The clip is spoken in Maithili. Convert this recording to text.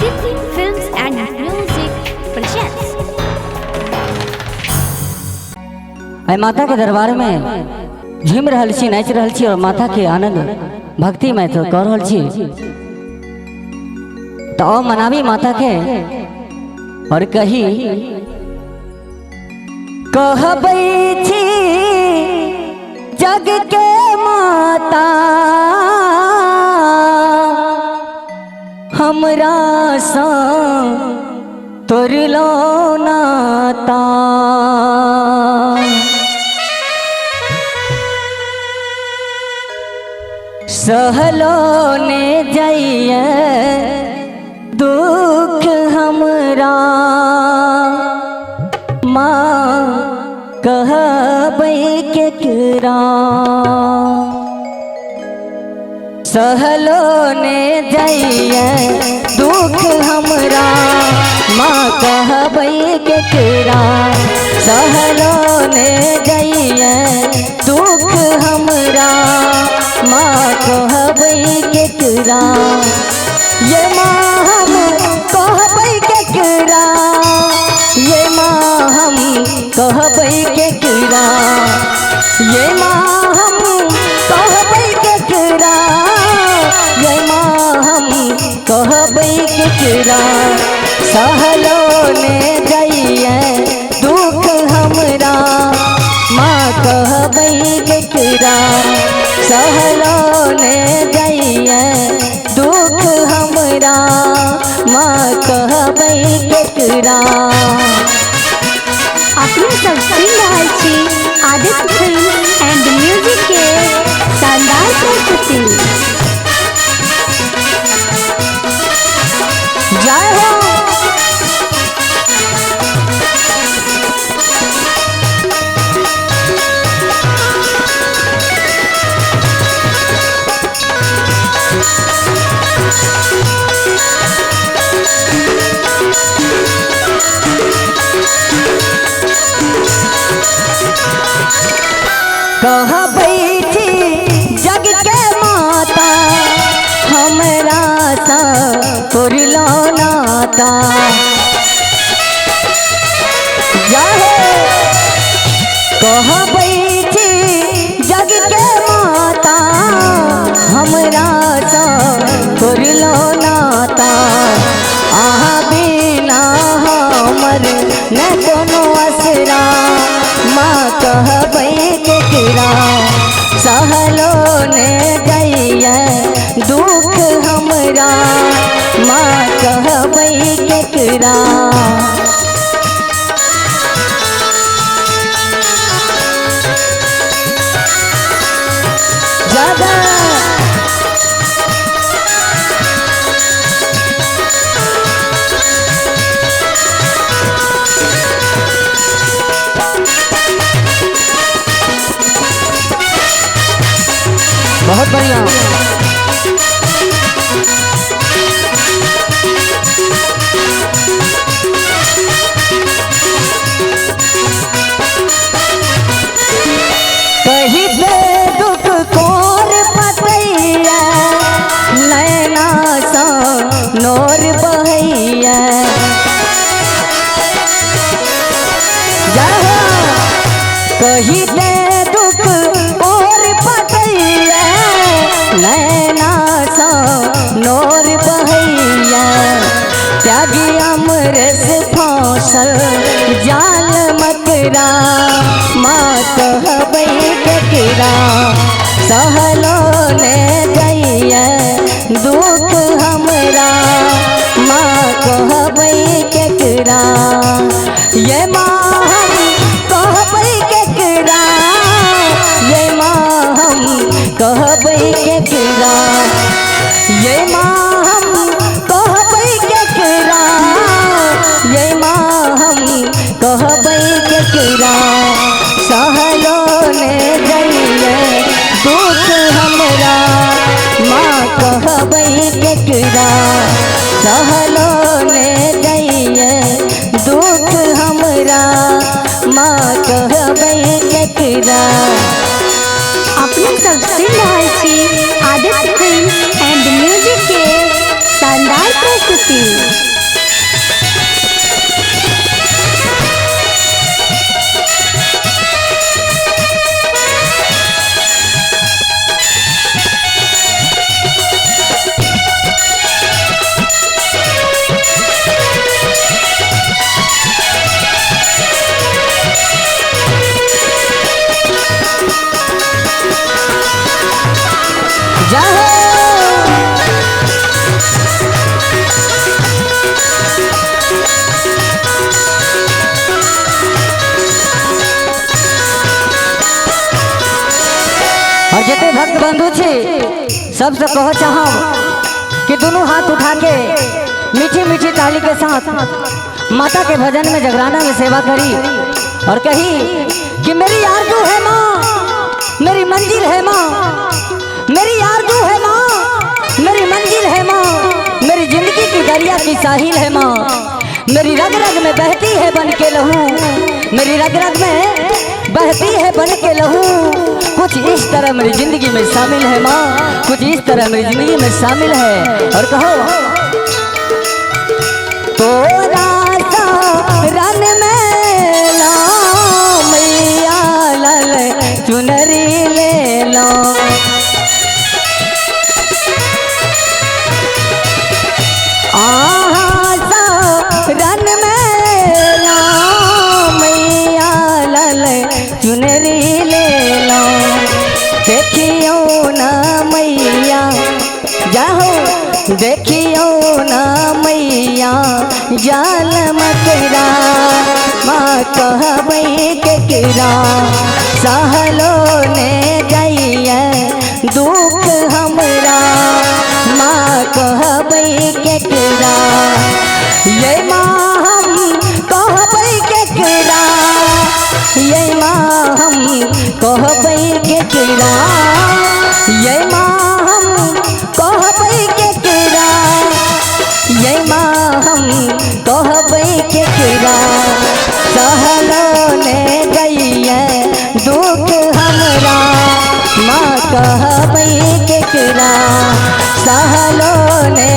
Aditya Films and Music presents. आई माता के दरबार में झूम रहल छी, नाचि रहल छी और माता के आनंद भक्ति में तो कर रहल छी। तो आओ मनावी माता के और कही कहबै छी जग के माता हमरा सा तोरलो नाता। सहलो ने जाइए दुख हमरा माँ कहबै केकरा। सहलो ने जाइए दुख हमरा माँ कहबै केकरा। सहलो ने जाइए दुख हमरा माँ कहबै केकरा। ये माँ हम कहबै केकरा। ये माँ हम कहबै केकरा। ये माँ हम कहबै केकरा। ये माँ हम कहबै केकरा। सहलो ने जाइए दुख हमरा माँ कहबै केकरा। सहलो ने जाइए दुख हमरा माँ कहबै केकरा। अपने सब सुन रहल छी आदित्य फिल्म एंड म्यूजिक के शानदार प्रस्तुति। जय हो। कहबै छी जग के माता हमरा सा तोरलो नाता। जय हो। कहबै छी जग के माता हमरा सा तोरलो नाता। अहाँ बिना हमर न कोनो असरा माँ कहबै केकरा। सहलो ने जाइए दुख हमरा माँ कहबै केकरा। ज्यादा बहुत बढ़िया। कही दे दुख कोर पतैया नैना सा नोर बहैया। कही दे दुख कोर पतैया नैना सा नोर बहैया। त्यागी अमरस फसल जाल मकरा माँ कहबै केकरा। सहलो ने जाइए दुख हमरा माँ कहबै केकरा। ये माँ हम कहबै केकरा। ये माँ हम कहबै केकरा। ये माँ हम कहबै केकरा। ये माँ हम कहबै केकरा। सहलो ने जाइए दुख हमरा माँ कहबै केकरा। सहलो ने जाइए दुख हमरा माँ कहबै केकरा। अपने सब सुन रहल छी आदित्य फिल्म एंड म्यूजिक के शानदार प्रस्तुति। बंधु छी सबसे कह चाहब कि दोनों हाथ उठा के मीठी मीठी ताली के साथ माता के भजन में जगराना में सेवा करी और कही कि मेरी आरज़ू है माँ, मेरी मंजिल है माँ, मेरी आरज़ू है माँ, मेरी मंजिल है माँ, मेरी जिंदगी की दरिया की साहिल है माँ, मेरी रग रग में बहती है बन के लहू, मेरी रग रग में बहती है बन के लहू, कुछ इस तरह मेरी जिंदगी में शामिल है माँ, कुछ इस तरह मेरी जिंदगी में शामिल है। और कहो तो राजा रन में ला मैया लाल चुनरी ले लो, आहा सा रन में ला मैया लाल चुनरी ले लो, देखियो ना मैया जाहो, देखियो ना मैया जाल मकरा, माँ कहबै केकरा सहलो ने जाइए दुख हमरा, माँ कहबै केकरा, ये माँ हम कहबै केकरा, ये माँ हम कहबै केकरा, ये माँ हम कहबै केकरा, ये माँ हम कहबै केकरा सहलो ने जाइए दुख हमरा, माँ कहबै केकरा सहलो ने